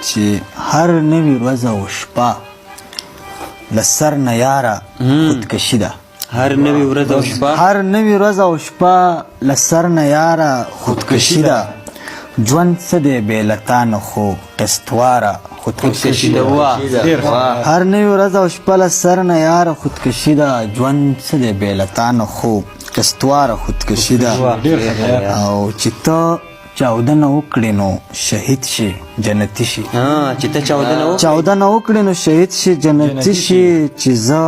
چې هر نوې ورځ او شپه له سر نه یاره خودکشي ده. هر نوې ورځ او شپه، هر نوې ورځ او شپه له سر نه یاره خودکشي ده. ژوند څه دی بې له تا نه خو قسطواره خودکشي ده. واه. هر نوې ورځ او شپه له سر نه یاره خودکشي ده. ژوند څه دی بې له تا نه خو قسطواره خودکشي ده. او چې ته چاودنه وکړې نو شهید شي جنتي شي. ها، چې ته چاودنه وکړې، چاودنه وکړې نو شهید شي جنتي شي. چې زه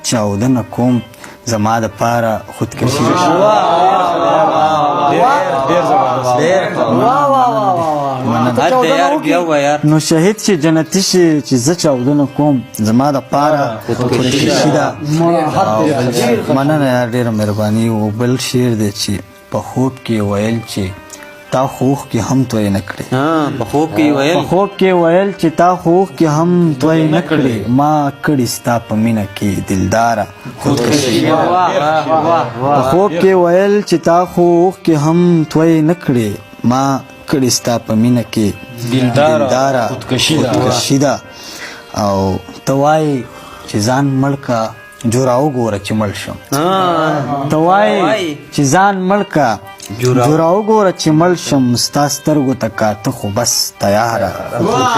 چاودنه کوم زما د پاره خودکشي ده. واه واه واه واه. حد دی یار، بیا ووایه یار. نو شهید شي جنتي شي، چې زه چاودنه کوم زما د پاره خودکشي ده. مننه یار، ډېره مهرباني. او بل شعر دی چې په خوب کې ویل چې تا خو اوښکې هم توی نه کړې. ها، په خوب کې ویل، په خوب کې ویل چې تا خو اوښکې هم توی نه کړې، ما کړي ستا په مینه کې دلداره خودکشي. په خوب کې ویل چې تا خو اوښکې هم توی نه کړې، ما کړي ستا په مینه کې دلداره خودکشي ده. خودکشي ده. او ته وایې چې ځان مړ که جورا وګوره چې مړ شم. ته وایې چې ځان مړ که جورا وګوره چې مړ شم، ستا سترګو ته کاته خو بس تیاره. واه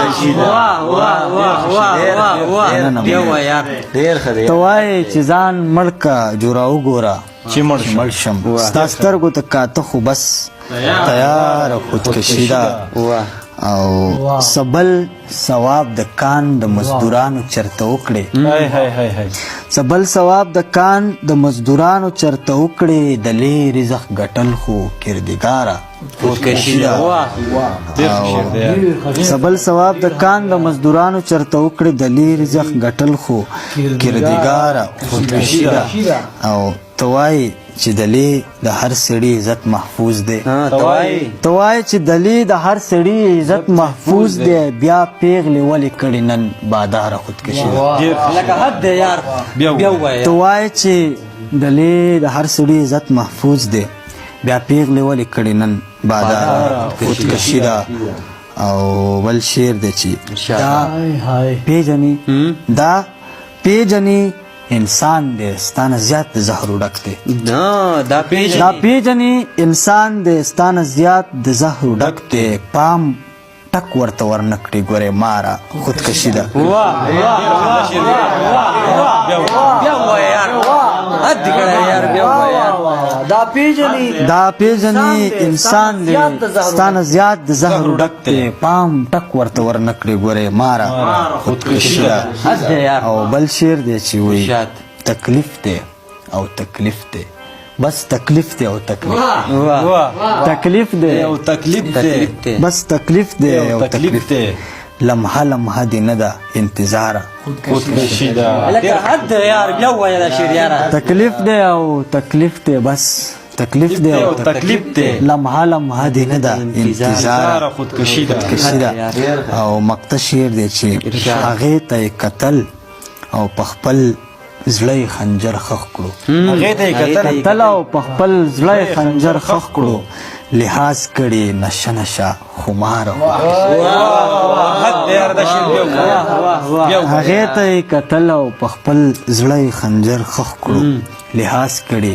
واه واه واه واه واه، بیا ووایه یار. ډیر ښه دی. ته وایې چې ځان مړ که جورا وګوره چې مړ شم، مړ شم، ستا سترګو ته کاته خو بس تیاره خودکشي ده. او سبل ثواب د کان د مزدورانو چرته وکړي، هاي هاي هاي هاي. سبل ثواب د کان د مزدورانو چرته وکړي، د لې رزق ګټل خو کردګاره خودکشي ده. واه. ډیر ښه شعر دی یار. سبل ثواب د کان د مزدورانو چرته وکړي، د لې رزق ګټل خو کردګاره خودکشي ده. او ته وایې چې د لې د هر سړي عزت محفوظ دی، ته وایې، ته وایې چې د لې د هر سړي عزت محفوظ دی، بیا پیغلې ولې کړي نن باداره خودکشي ده. لکه حد دی یار، بیا بیا ووایه. ته وایې چې د لې د هر سړي عزت محفوظ دی، بیا پیغلې ولې کړي نن باداره خودکشي ده. او بل شعر دی چې دا پیژنې، دا پیژنې انسان دی ستانه زیات د زهرو ډک دی. نه، دا پیژنې، دا پیژنې انسان دی ستانه زیات د زهرو ډک دی، پام ټک ورته ورنکړي ګورې ماره خودکشي ده. واه واه واه واه، بیا ووایه یار، حد دې کړی یار، بیا ووایه یار. دا پیژنې، دا پیژنې انسان دی ستانه زیات د زهرو ډک دی، پام ټک ورته ورنکړي ګورې ماره خودکشي ده. حد دی یار. او بل شعر دی چې وایي ارشاد. تکلیف دی او تکلیف دی، بس تکلیف دی او تکلیف، واه. تکلیف دی او تکلیف دی، تکلیف دی، بس تکلیف دی او تکلیف دی، لمحه لمحه دی نه ده انتظاره خودکشي ده. لکه حد دی یار، بیا ووایه دا شعر یاره. تکلیف دی او تکلیف دی، بس تکلیف دی او تکلیف دی، لمحه لمحه دی نه ده انتظاره خودکشي ده. خودکشي ده. او مقطع شعر دی چې هغې ته یې کتل او په خپل زړه یې خنجر ښخ کړو. هغې ته یې کتل، کتل او په خپل زړه یې خنجر ښخ کړو، لحاظ کړي نشه نشه خماره. حد دی یار، دا شعر بیا ووایه. هغې ته یې کتل او په خپل زړه یې خنجر ښخ کړو، لحاظ کړي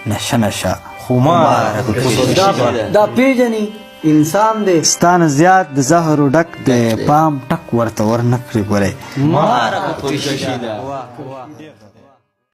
نشه نشه خمار. دا پیژنې انسان دی ستانه زیات د زهرو ډک دی، پام ټک ورته ورنکړي ګورې ماره خودکشي ده.